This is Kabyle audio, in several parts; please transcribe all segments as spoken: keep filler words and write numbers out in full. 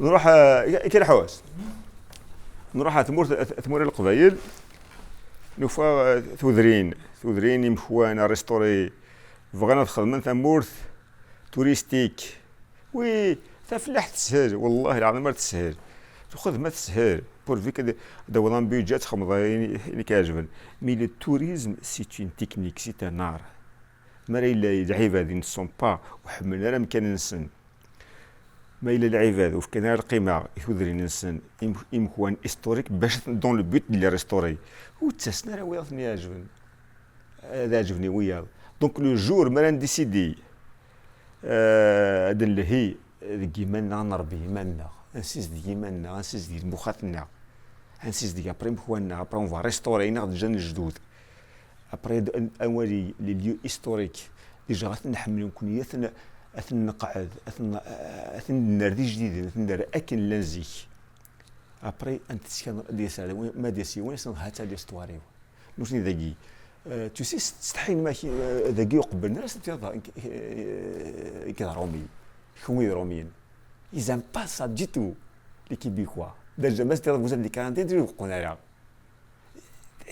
نروح آه، كي الحواس. نروح على ثمورة ثمورة القبايل. نوفا آه، ثوذرين ثوذرين يمكوانا ريستوري. بغانا تخدمن ثمورة توريستيك. وي، تفلح تسهل، والله العظيم ما تسهل. تاخذ ما تسهل. بور فيك دوضان بيجات خمضين كيعجبن. مي لو توريزم سي اون تكنيك، سي ان ار. ما راه الا العباد نسون با وحملنا راه مكان نسن. ما إلا العباد وفكنا القيمة يثودرين نسن إم- إمكوان هيستوريك باش دون لو بوت ديال ريستوري. وتسنى راه ويض ني عجبن. هذا عجبني وياض. دونك لو جور ما رانديسيدي هذا اللهي ديك يمنا نربي يمنا نسيس ديك يمنا نسيس ديك مخاتنا نسيس ديك ابري مكوانا ابري اون فا ريستوري ناخذ جن الجدود. ابري اوالي لي ليو هيستوريك ديجا غتنحملو نكون يا ثن اثن نقعد اثن اثن نار دي جديدين اثن نار اكن لنزيك. ابري انت تسكن دي سال ما دي سي وين سن هاتا دي ستواريو. نوشني داكي تو سي تستحي ما كي داكي يقبل ناس تيضا كي رومي كوي روميين. Ils aiment pas ça du tout. Les Québécois. Déjà, mais c'est vous êtes des Canadiens, vous connaissez rien.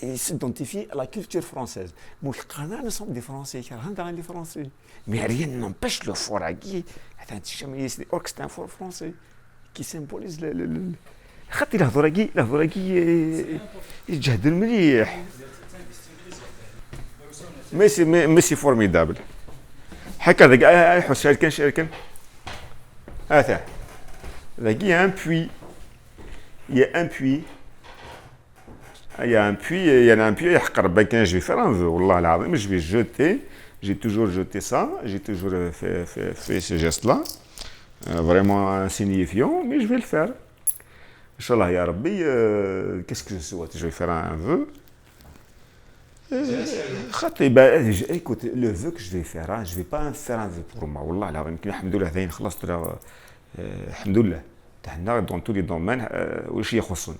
Ils s'identifient à la culture française. Moi, je connais, nous sommes des Français, car on est des Français. Mais rien n'empêche le foragi. Attends, tu jamais c'est des orques, c'est un fort français qui symbolise le. le, le خاطي الهضره كي الهضره كي يتجهد مليح. Mais c'est mais, mais c'est formidable. هكا داك آه، آه، حس كان شي كان. هذا داك يا ان بوي. يا ان بوي. Il y a un puits, il y en a un puits يحقر باك. Je vais faire un vœu, والله العظيم je vais jeter. J'ai toujours jeté ça, j'ai toujours fait, fait, fait ce geste-là. Euh, vraiment insignifiant, mais je vais le faire. Inchallah ya Rabbi, euh, qu'est-ce que je souhaite ? Je vais faire un vœu. Euh, خاطي, bah, je- écoute, le vœu que je vais faire, hein, je vais pas faire un vœu pour moi. والله العظيم, كي الحمد لله, ثاني خلصت, الحمد لله. تهنا dans tous les domaines, euh, واش يخصني.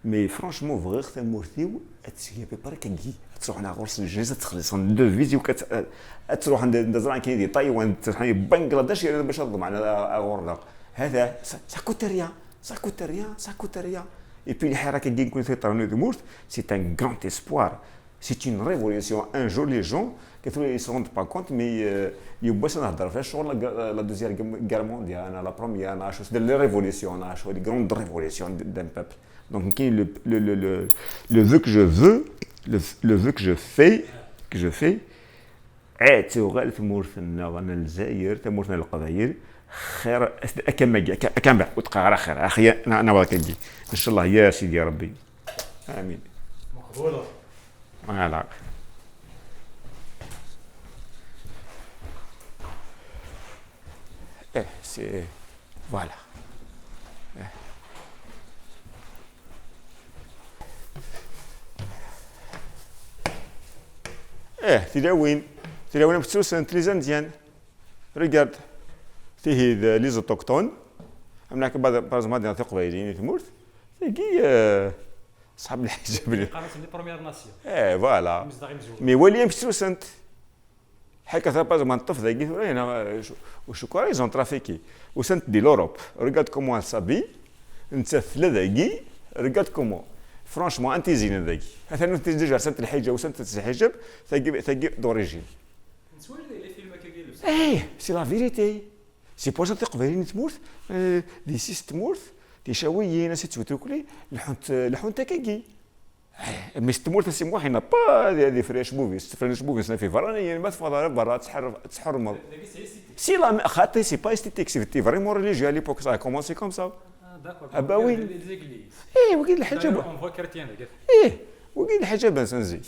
Mais franchement, بغيغ ثمورتيو اتسيا بيبار كاكي. تروح انا غورس الجيزه تخلص دو فيزي وكت تروح عند عند زران كاين دي تايوان, تروح بنغلاديش, يعني باش تضمن على غورنا. هذا ça coûte rien, ça coûte rien, ça coûte rien. Et puis الحركه كي نكون في طرنو دو مورت, c'est un grand espoir. C'est une révolution. Un jour, les gens, كيف ils se rendent pas compte, mais euh, يبغى نهضر في الشغل, la deuxième guerre mondiale, la première, la chose de la révolution, la chose, les grandes révolutions d'un peuple. Donc, كاين le, le, le, le, le vœu que je veux, le, le vœu que je fais, que je fais, عاد تغال تمورتنا, رانا الجزائر, تمورتنا القبايل, خير, أكمل, أكمل, وتقع على خير, أخي, أنا, أنا, إن شاء الله, يا سيدي ربي. آمين. مقبولة. Voilà. Eh, c'est. Voilà. Eh. Eh, tilawin. Tilawin am tsusant, les Indiens. Regarde. Tihi d les autochtones. Am nekk, par exemple, di teqbayliyin di tmurt. Tigi, eh, صحاب الحجاب. قالت les premières nations. Eh, voilà. Mais wali amek tsusant. حكا ثاباز ما نطف ذاكي ثورا هنا, شو, وشو كورا, ils ont trafiqué. وسنت دي l'Europe. Regarde comment elle s'habille. انت ثلا ذاكي. Regarde comment. Franchement, انت زين ذاكي. مثلا انت ديجا سنت الحجاب وسنت الحجاب. ثاكي, ثاكي d'origine. نسوي les films كي يلبس. ايه, c'est la vérité. C'est pour ça تقبلين تمورت, آه, دي سيس تمورت, دي شاويين, سي توتوكلي, لحنت, لحنت كاكي. Mais تمورت سي موحي, n'a pas des, des French movies. French movies في فرنسا, يعني ما تفضل برا, تحر, تحرمض. Si la, خاطي, c'est pas esthétique, c'est vraiment religieux à l'époque, ça a commencé comme ça. Ah, d'accord. Ah, bah oui. ايه, وكاين الحجاب. ايه, وكاين الحجاب نسان زيك.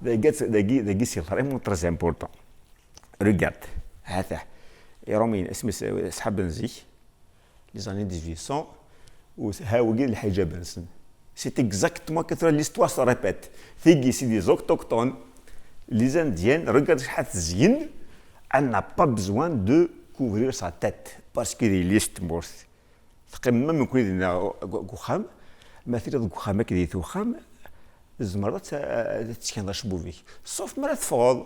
داكي, داكي, داكي c'est vraiment très important. Regarde, هذا. يرومين اسمي صحاب نزيك. Les années dix-huit cents, وهاوي الحجاب نسن. C'est exactement que l'histoire se répète. Tigi, c'est des autochtones, les Indiens, regarde شحال تزين, elle n'a pas besoin de couvrir sa tête parce que les listes mortes. تقيم ما من كل دينا وخام, ما تريد وخام كذي وخام, زمرت تسكن شبوبي. صوف مرات فوض,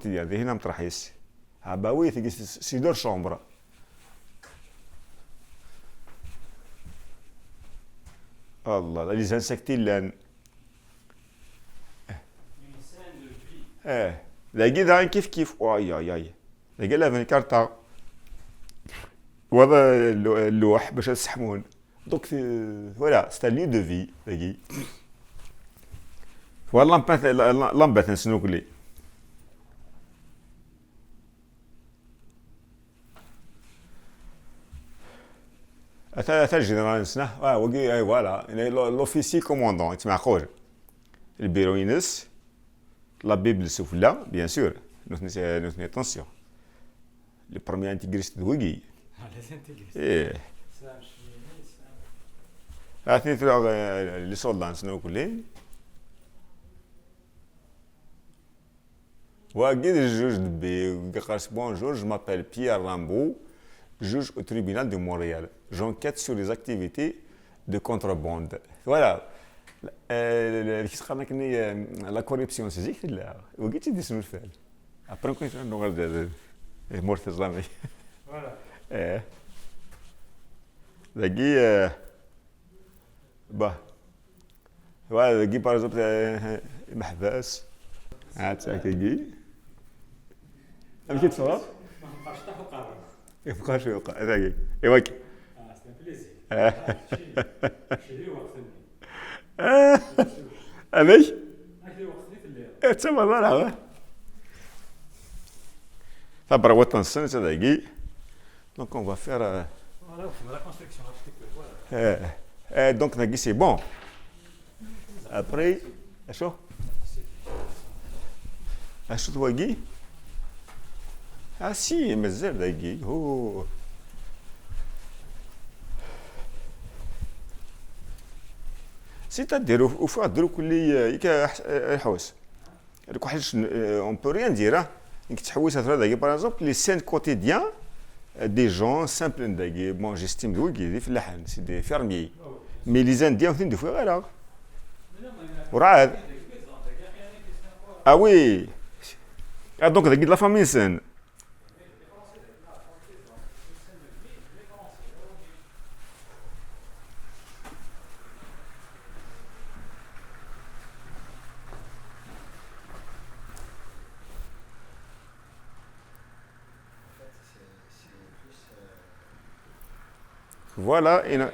quotidienne, dihin am ṭraḥ-is. Ah bah oui, tigi c'est deux chambres. Allah, les insectes i llan. Eh, dagi daɣen kif kif. Ay, ay, ay. Dagi la vingt-quatre. Wa d llu-, lluḥ bac ad seḥmun. Donc, euh, voilà, c'est un lieu de vie, dagi. Wa lambat, la, la, lambat n snukli. Ata, ata le général-nsen, ah, wagi, eh, voilà, l'officier commandant, yettmeɛqul. Lbiru-ines, la Bible sufella, bien sûr, nutni, nutni, attention. Le premier intégriste d wigi. Ah, les intégristes. Eh. Atni tura, eh, les soldats-nsen ukli. Wagi d juge de paix, yeqqar-as: bonjour, je m'appelle Pierre Rimbaud, juge au tribunal de Montréal. J'enquête sur les activités de contrebande. Voilà. Euh, le, le, qu'est-ce qu'on a connu, euh, la corruption, c'est zik tella. Wagi d-yesnulfan. Après, quoi, on regarde, euh, les morts, c'est jamais. Voilà. Eh. Dagi, euh, bah. Voilà, dagi, par exemple, euh, imeḥbas. Ah, c'est ça, dagi. Amek i d-teɣra? Ma nqarc taḥuqara. Yebqa cwi, yebqa. Dagi. Et waki. Ah, c'est un plaisir. Ah. Ah, ciri, ciri, waqt-nni. Ah. Amek? Akli waqt-nni telliḍ. Eh, d tameḍra, wa. Tabṛawit-nsen, ta dagi. Donc, on va faire, euh, voilà, on fait la construction architecture, voilà. Euh, euh, donc, dagi, c'est bon. Après, acu? Acu d wagi? Ah si, mazal dagi. Oh. C'est-à-dire, uf- ufiɣ-d irkelli, euh, i ka- eh, ḥus. Donc, ḥaǧa, euh, on peut rien dire, hein. Nekk ttḥewwiseɣ tura dagi, par exemple, les scènes quotidiens, euh, des gens simples dagi. Bon, j'estime d wigi d ifellaḥen, c'est des fermiers. Mais les Indiens, ur ten-id-ufiɣ ara. Werɛad. Ah oui. Ah, donc, dagi d la famille-nsen. Voilà, ina.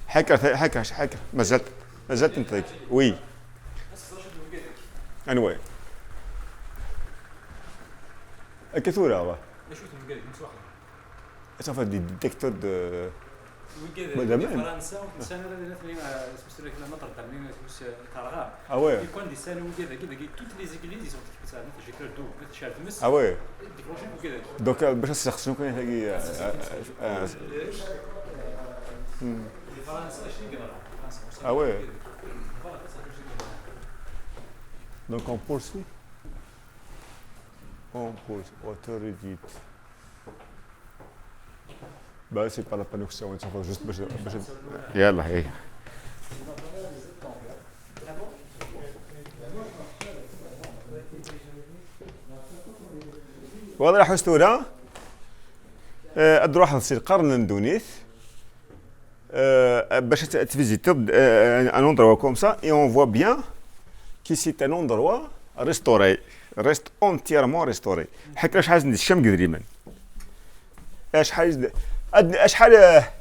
Ḥaker, ḥaker, ḥaker. Mazal, mazal tenṭiq. Oui. Anwa? Akka tura. Tafat di détecteur de. Wigad n Madame. Fransa, ur ttsan ara dinna tni, eh, isem-is tura kna Notre Dame, isem-is, eh, Tarɣa. Ah ouais. Et quand ils sont wigad, wigad, toutes les églises, ils ont fait ça, Notre Dame, Notre Dame. Ah ouais. Déclenché wigad. Donc, euh, bac ad sseqsen kan tagi, euh, euh, euh, hmm. Fransa, je suis. Ah ouais. Donc on poursuit. On poursuit. Autorité. Bah, c'est pas la peine que ça, on s'en va juste. يلا، إيه. واضح أسطورة؟ آه، أدروح السير قرن دونيث. Euh, باش ت-، تفيزيتي، euh, un endroit comme ça, et on voit bien que c'est un endroit restauré, reste entièrement restauré. حكرا شحال عندي الشام قدريمان. اش حاجه؟ أد-، اش حاجه؟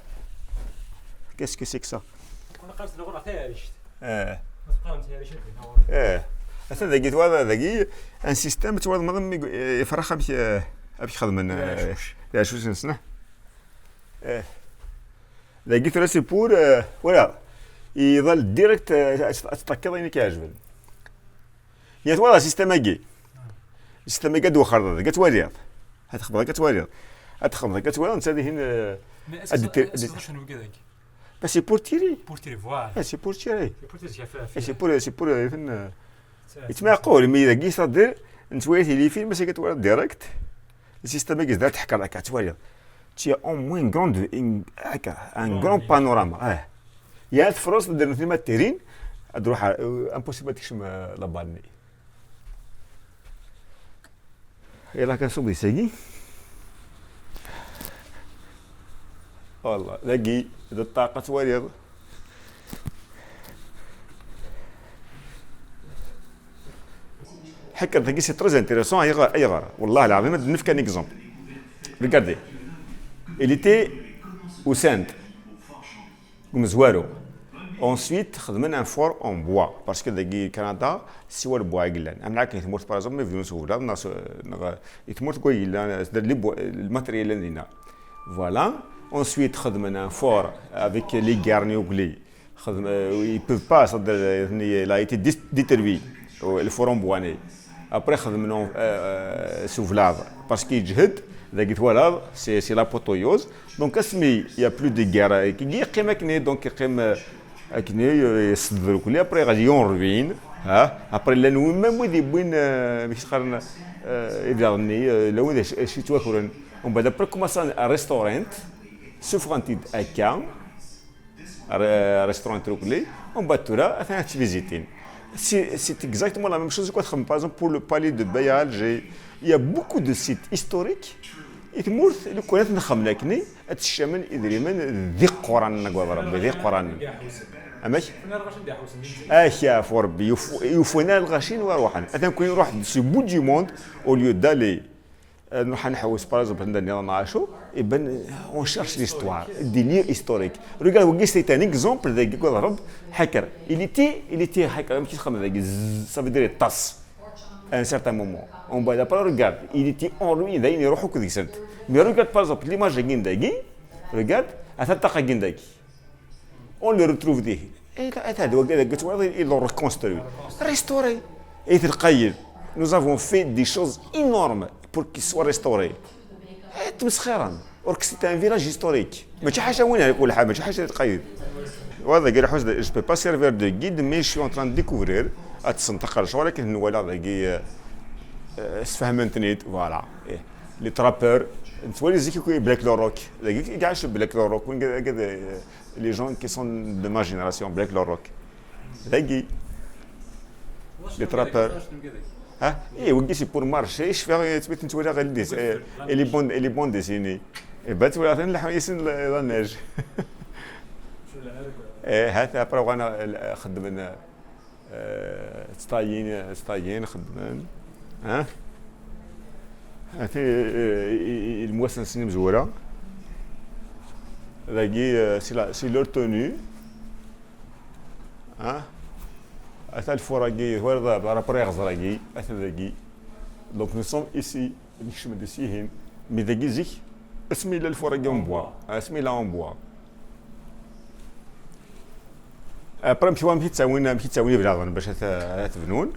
Qu'est-ce que c'est que ça؟ كنا قرصنا غير تاع ريشت. اه. ما تقارن تاع ريشت. اه. اصلا داكي توا داكي، ان سيستم توا ما يفرخ بك، بك خدمنا. لا، شوش. لا، شوش نسنا. اه. داكي ترى سي بور، آه، ولا يظل ديريكت، آه، تتاكد انك يعجبني. يا توا سيستم اكي. سيستم اكي دو خرطة، كتوالي. هتخبر كتوالي. هتخبر كتوالي، انت هذه هنا. Mais est-ce que أدي تير-، ça, est-ce que ça, شنو كذا؟ بس سي بور تيري. بور تيري، voilà. إيه، سي بور تيري. سي بور تيري، شاف، إيه، سي بور، سي بور، إيه، فين، آه، يتما يقول، مي إذا كي صدر، نتوالي لي فيلم، بس كتوالي ديريكت. السيستم كي زدت تحكر لك، كتوالي. تي أو موين غروند، إن، هكا، أن غرون بانوراما، آه. يا فرنسا، ندير فيلم تيرين، تروح، آه، امبوسيبل تكشم، آه، لا بالني. يلا كنصوب يساقي. والله، لاقي، ذا الطاقة تواليض. حكا ذاكي c'est très intéressant، أيغار، أيغار. والله العظيم، نفك un exemple. Regardez. Il était au centre. Umezwaru. Ensuite, xedmen un fort en bois, parce que dagi Canada, siwa le bois i yellan. Am lɛak i tmurt, par exemple, mi bdun s ublaḍ, neɣ s-, neɣ i tmurt quoi i yellan, c'est-à-dire les bois, le matériel yellan dinna. Voilà. Ensuite, xedmen un fort avec les garnis ugli. Xedm-, euh, ils peuvent pas, c'est-à-dire, euh, il a été dis-, détruit, euh, le fort en bois. Après, xedmen, euh, euh, s ublaḍ, parce que yeǧhed, dagi twalaḍ, c'est, c'est l'apothéose. Donc, asmi, il y a plus de guerre, euh, qui, qui, qui, donc, qui, euh, akken, euh, yeṣded ukli, après, ɣadi en ruine, ha? Après, llan win, même wid yewwin, euh, amek i s-qqaren, euh, iblaḍ-nni, euh, llan wid acu, acu yettwakren. Umbeɛd, après, commencen à restaurer, suffɣen-t-id akka, Re-, restaurant Trukli, umbeɛd tura, atan ad tt-vizitin. C'est, c'est exactement la même chose que txedmem, par exemple, pour le palais de Bailly à Alger. Il y a beaucoup de sites historiques. I tmurt, lukan ad ten-xedmen akkenni, ad tt-scamen idrimen d iquranen, agad Rebbi, d iquranen. Amek? Ak, ɣef Rebbi, yuf-, yufan ara lɣaci n wa ruḥen. Atan kun iruḥ si bout du monde, au lieu d'aller Euh, nruḥ ad nḥewwes, par exemple, anda nniḍen neɣ acu, eh ben, on cherche l'histoire, des lieux historiques. Regarde, wagi, c'est un exemple de Guadeloupe, Hacker. Il était, il était Hacker, amek i txedmeḍ dagi, zzz, ça veut dire yeṭṭes, à un certain moment. On va d'abord regarde, il était en ruine, dayen iruḥ akk deg-sent. Mais regarde, par exemple, l'image-agi n dagi, regarde, atan ṭṭaq-agi n dagi. On le retrouve dihi. Et là, atan d wagi, dagi, tu vois, ils l'ont reconstruit. Restauré. Et il nous avons fait des choses énormes. pour qu'il soit restauré. Eh, ttmesxiren. Or que c'est un village historique. Mačči ḥaca win, على كل حال, mačči ḥaca tqayd. Voilà, قال حوز, je peux pas servir de guide, mais je suis en train de découvrir. Ad tsenṭeq lecɣal akken nwala dagi, eh, eh, sfehmen-ten-id, voilà. Eh, les trappeurs, nettwali zik akk Black Lorock. Dagi i iɛac Black Lorock, win, eh, les gens qui sont de ma génération, Black Lorock. Dagi. Les trappeurs. Ha? Eh, wagi c'est pour marcher, je fais, tu peux, tu vois, les, eh, et les bandes, et les bandes dessinées. Et ben, tu vois, la, la, la neige. Eh, هذا après, وانا خدمنا, eh, ttayen, ttayen خدمنا. Ha? هذا, eh, المواسنسين مزوره. Dagi, eh, c'est la, c'est leur tenue. Ha? Ata lfur-agi, twalaḍ, par rapport iɣẓer-agi, ata dagi. Donc nous sommes ici, nekcem-d ici hin. Mais dagi zik, asmi yella lfur-agi en bois. Asmi yella en bois. Après, amek, amek i ttawin, amek i ttawin iblaḍen bac ad, ad t-bnun.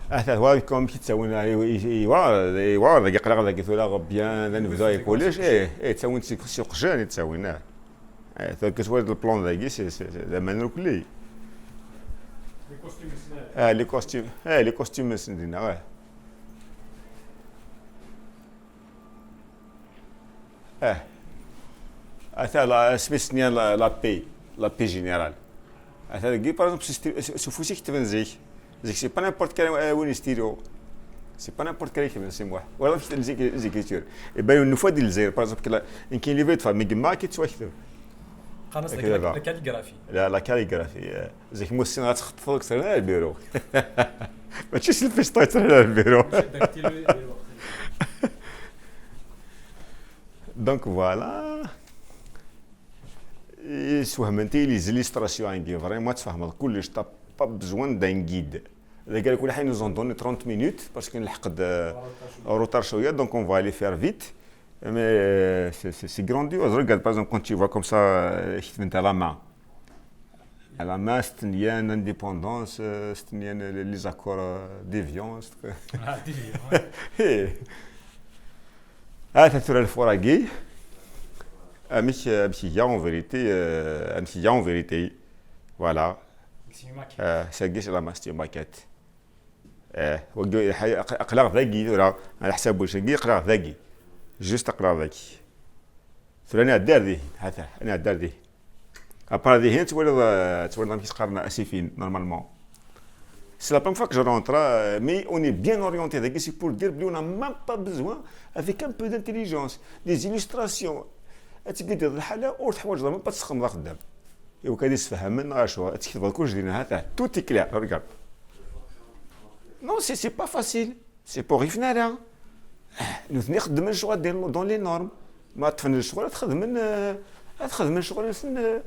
Ata, wa, amek i ttawin, i, i, i, wa, i, wa, dagi aql-aɣ dagi tura bien, d anebdu, i kullec, eh, eh, ttawin si, si uqjan i ttawin, eh. Eh, tura twalaḍ le plan dagi, c'est, c'est, c'est d aman irkelli. Ah, les costumes, eh, les costumes, c'est dinna, ouais. Eh. Ata la, asmi s-nniɣ la, la paix, la paix générale. Ata dagi, par exemple, s, s, s ufus i ketben zik. Zik, c'est pas n'importe quel, euh, win stylo. C'est pas n'importe quel écrivain, c'est moi. Voilà, c'est les écri-, les écritures. Et ben, une fois, di Lezzayer, par exemple, la, une qui livre de famille, qui soit écrit. Qqaren-as la, la calligraphie. La, la calligraphie, euh, zik, moi aussi, on a trouvé que c'est le bureau. Mačči s lfista yettruḥ ɣer lbiru. Donc voilà. Swehment-iyi les illustrations-agi, vraiment, ad tfehmeḍ kullec, t'as pas besoin d'un guide. Dagi, على كل حال, ils nous ont donné trente minutes, parce que nleḥq-d, euh, retard شوية, donc on va aller faire vite. Mais, euh, c'est, c'est, c'est grandiose. Regarde, par exemple, quand tu vois comme ça, euh, à la main. À la main, c'est une indépendance, euh, c'est une, les, les accords, euh, d'Évian. Ah, d'Évian, ouais. Eh. Ah, t'as sur le four à Guy. Amek, amek iga en vérité, euh, amek iga en vérité. Voilà. C'est une maquette. Euh, c'est Guy, c'est la main, c'est une maquette. Eh, wagi, aq-, aql-aɣ dagi tura, ɛla ḥsab wacagi, aql-aɣ dagi. Juste aql-aɣ dagi. Tura ad nɛeddi ar dihin, hata, ad nɛeddi ar dihin. Après dihin, twalaḍ, euh, twalaḍ amek i s-qqaren asifin, normalement. C'est la première fois que je rentre, euh, mais on est bien orienté. Dagi, c'est pour dire, on n'a même pas besoin, avec un peu d'intelligence, des illustrations. Ad tgidiḍ lḥala, ur teḥwaǧeḍ même pas ad tessexdmeḍ axeddam. Iwakken ad isfehmen, neɣ acu, ad tketbeḍ kullec dinna, hata, tout est clair, regarde. Non, c'est, c'est pas facile. C'est pour rien faire. Nutni xeddmen lecɣal dans, dans les normes. Ma ṭṭfen lecɣal, ad xedmen, euh, ad xedmen lecɣal-nsen, euh,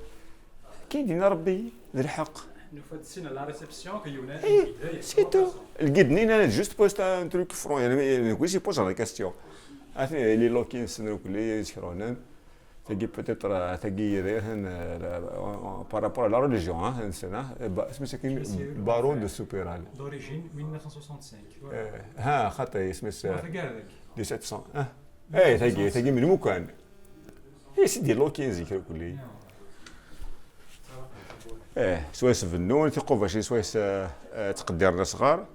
akken i d-yenna Rebbi, d lḥeqq. Nufa-d sin à la réception, que Younan, eh, c'est tout. Le guide-nni, juste poste un truc front, il, il, il, il pose la question. Ah, les Lokins, les Zikronen. Tagi peut-être, euh, tagi, euh, euh, par rapport à la religion, hein, c'est ça, euh, bah, c'est, c'est une, c'est Baron de Soupeyrane. D'origine mille neuf cent soixante-cinq. Voilà. Euh, ah, خاطي, c'est, c'est, ouais, dix-sept cents, hein. Eh, tagi, tagi, mais nous, quand même. Eh, c'est des loquins, c'est que, eh, سوايس بنون, tiqubacin, سوايس, euh, euh, تقدير الصغار.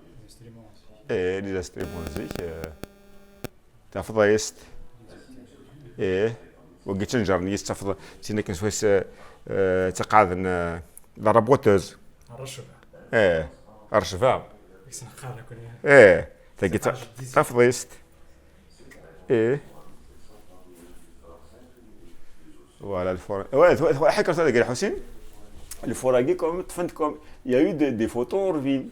Eh, les instruments, c'est, euh, Tafḍist. Eh, wagi ttnejren yis, tafḍ-, tin akken swayes, eh, eh, ttaqaɛden, eh, la raboteuse. Rrecba. Eh, rrecba. Akken neqqar nekkni. Eh, tagi ta-, tafḍist. Eh. Voilà, le four. Ouais, tu vois, tu vois, حكرت هذا قال حسين. Le four-agi, comme, ṭṭfen-t comme, il y a eu des, des photos en ville.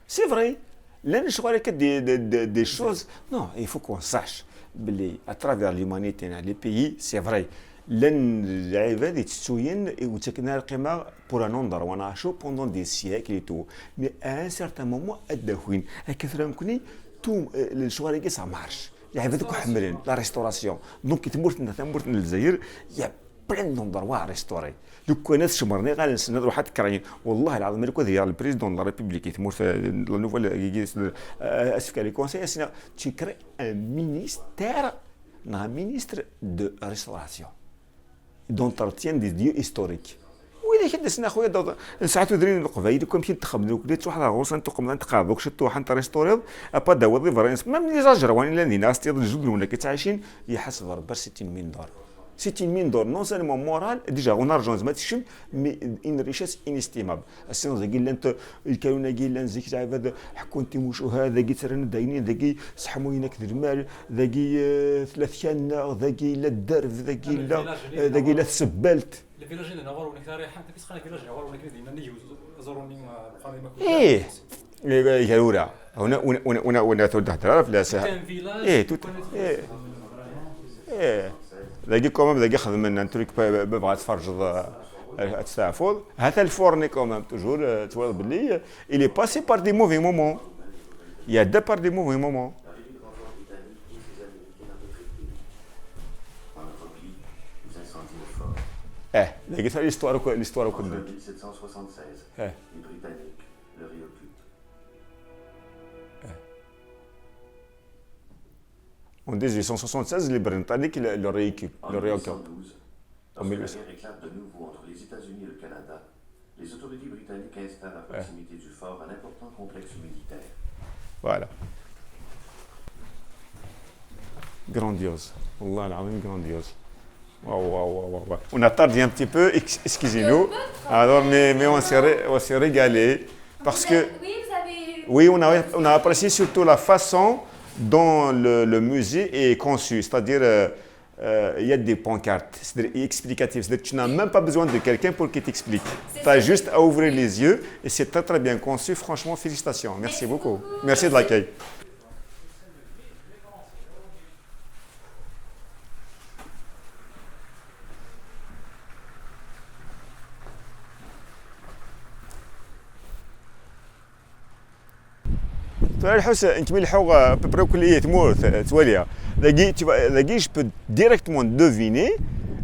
C'est vrai. Llan lecɣal akka, des, des, des, des choses. Non, il faut qu'on sache belli, à travers l'humanité, hein, les pays, c'est vrai. Llan lɛibad yettettuyen, ur ttaken ara lqima pour un endroit, neɣ acu, pendant des siècles et tout. Mais à un certain moment, ad d-akin. Akka tura nekkni, tout, euh, lecɣal-agi, ça marche. Lɛibad akk ḥemmlen la restauration. Donc, i tmurt n, tamurt n Lezzayer, il y a Plein d'endroits à restaurer. Lukan ad cemmren iɣallen-nsen, ad ruḥen ad krayen. Wallah lɛaḍim, lukan ad yaɣ le président de la République i tmurt, euh, la nouvelle, euh, euh, asefk à les conseils, asina, tu crées un ministère, un ministre de restauration, d'entretien des lieux historiques. Widak ad d-asen, a xuya, nesɛa tudrin n Leqbayel, amek i ttxemmen, ur ttruḥeḍ ɣer ɣur-sen, tuqmeḍ ad tqaɛdeḍ, kečč ad truḥeḍ ad restaureḍ, apa d-awaḍ iberra-ines, même les Azerwan i llan dinna, ad s-tiniḍ lejjud-nwen akka ttɛicin, yeḥseb Rebbi ar c'est une mine d'or. C'est une mine d'or, non seulement morale, déjà, en argent, zma tekcem, mais une richesse inestimable. Ass-a, dagi llant lkanun-agi llan zik lɛibad ḥekkun timucuha, dagi ttarran-d ayen, dagi seḥmuyen akked lmal, dagi, eh, tella tkanna, dagi yella dderb, dagi yella, eh, dagi yella tsebbalt. Le village n Ɣurwen, nekk tariḥant, kis xana village n Ɣurwen, nekk dinna nnig uẓru-nni, eh, uxxam-im akked. Ih. Garura. Una, una, una, una, una, tura d-hder ara fell-as. C'est un village. Eh, tout. Eh. Eh. Dagi, quand même, dagi xedmen un truc, pa- pa- bɣa tferjeḍ, eh, ad testeɛfuḍ. Hata lfurni, quand même, toujours, eh, twalaḍ belli, eh, il est passé par des mauvais moments. Il a passé par des mauvais moments. Eh, dagi, ça, l'histoire, quoi, l'histoire, quoi. En juin mille sept cent soixante-seize, eh, les Britanniques le réoccupent. En dix-huit cent soixante-seize, les Britanniques le, le réoccupent. En mille huit cent douze, lorsque la guerre éclate de nouveau entre les États-Unis et le Canada, les autorités britanniques installent à proximité du fort un important complexe militaire. Voilà. Grandiose. Wallah al-azim, grandiose. Waouh, waouh, waouh, waouh, waouh. On a tardé un petit peu, ex- excusez-nous. Alors, mais, mais on s'est ré- on s'est régalé. Parce que, oui, on a, on a apprécié surtout la façon dont le, le musée est conçu. C'est-à-dire, euh, euh, il y a des pancartes, c'est explicatif. C'est-à-dire, tu n'as même pas besoin de quelqu'un pour qu'il t'explique. Tu as juste à ouvrir les yeux et c'est très, très bien conçu. Franchement, félicitations. Merci beaucoup. Merci de l'accueil. Tura lḥu s- nekk mi leḥḥuɣ, euh, à peu près kulli tmurt, euh, ttwaliɣ. Dagi, tu vois, dagi, je peux directement deviner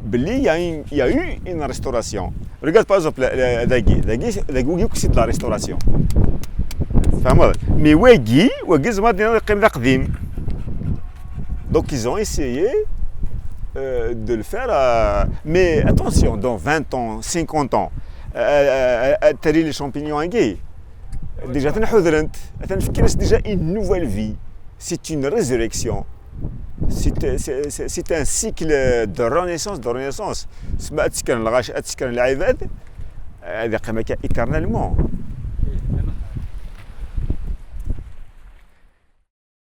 belli il y a une, il y a eu une restauration. Regarde par exemple, la- la- dagi, dagi, dagi, wagi, c'est de la restauration. Tfehmeḍ? Mais wagi, wagi, zma dina yeqqim d aqdim. Donc ils ont essayé, euh, de le faire, euh, mais attention, dans vingt ans, cinquante ans, euh, euh, euh, t'as les champignons anguilles. Déjà, atan ḥudren-t, atan fkan-as déjà une nouvelle vie. C'est une résurrection. C'est, c'est, c'est, c'est un cycle de renaissance, de renaissance. Sma ad tekkren lɣaci, ad tekkren lɛibad, ad yeqqim akka éternellement.